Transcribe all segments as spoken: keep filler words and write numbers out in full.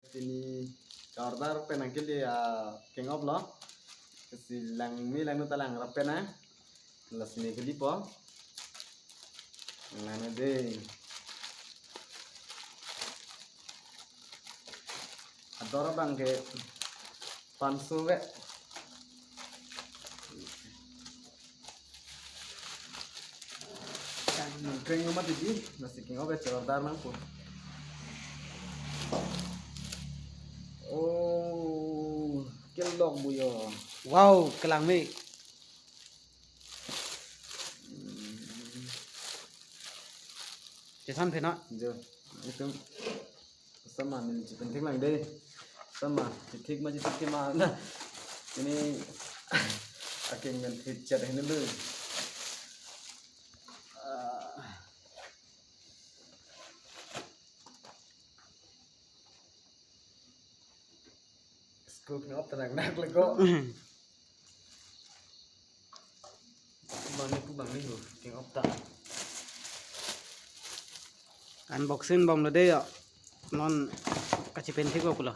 Pini ka-order pen nangkele, ah, king op lo. Lasi langme langno ta langrap pen na. Lasi ne kelipo. Langno dei. Ador abang ke panso ve. Keng ma titi, lasi king op ve, che-order nangpo. Oh, kelok bu yo. Wow, kelangme. Chesan phe na? Jo, itum. Sama neli chepinthek lang dei. Sama, chethek ma chethek ke ma na. Ini aking men thek chat hini lu. Ah. Scoop ni op ta nangnak le ko. Bang ni ku bang ni ho, king op ta. Unboxing bomlo dei yo. Non kachepinthek lo pulo.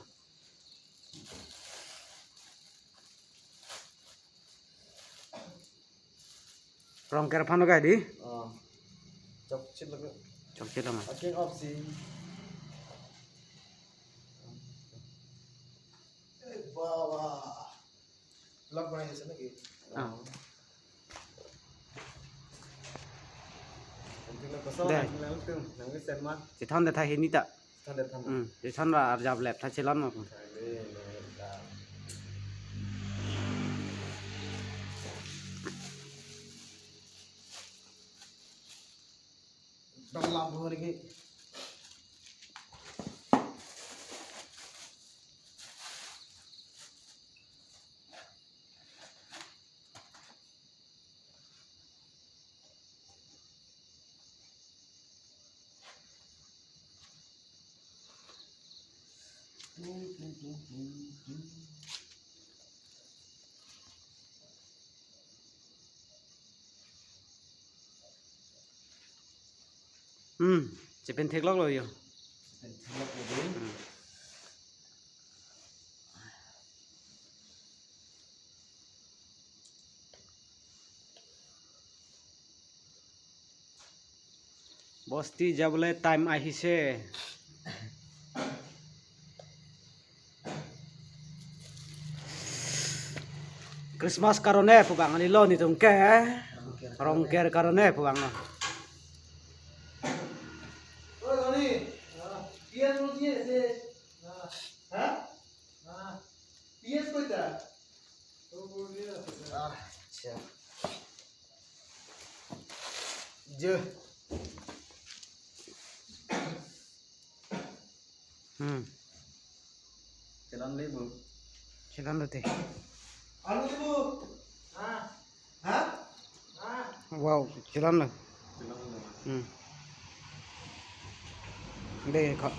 Rong ker aphan lo kai dei. Oh. Chokchit lo. Chokchit lo ma. Aking op si. Eh, bawa. Vlog banai ase naki? Ah. Nangtum na koso, dei. Nang, nangtum, nangli sen ma? Chethon det tha hini ta. Chethon det tha ma? Hmm, chethon ra arjap lep tha chelon ma. Chale, le, la. Dong lam bhur ke. Hmm, chepinthek lok lo yo. Chepinthek lok lo dei. Hmm. Bosti jabole time ahise. Christmas karone pu bang ani lo netum ke. Rong ker karone pu bang lo. Ha? P S koita? Acha. Je. Hmm. Chelon le bu. Chelon lo te. Alu le bu. Ha? Ha? Wow, chelon lo. Chelon lo. Hmm. Dei ko.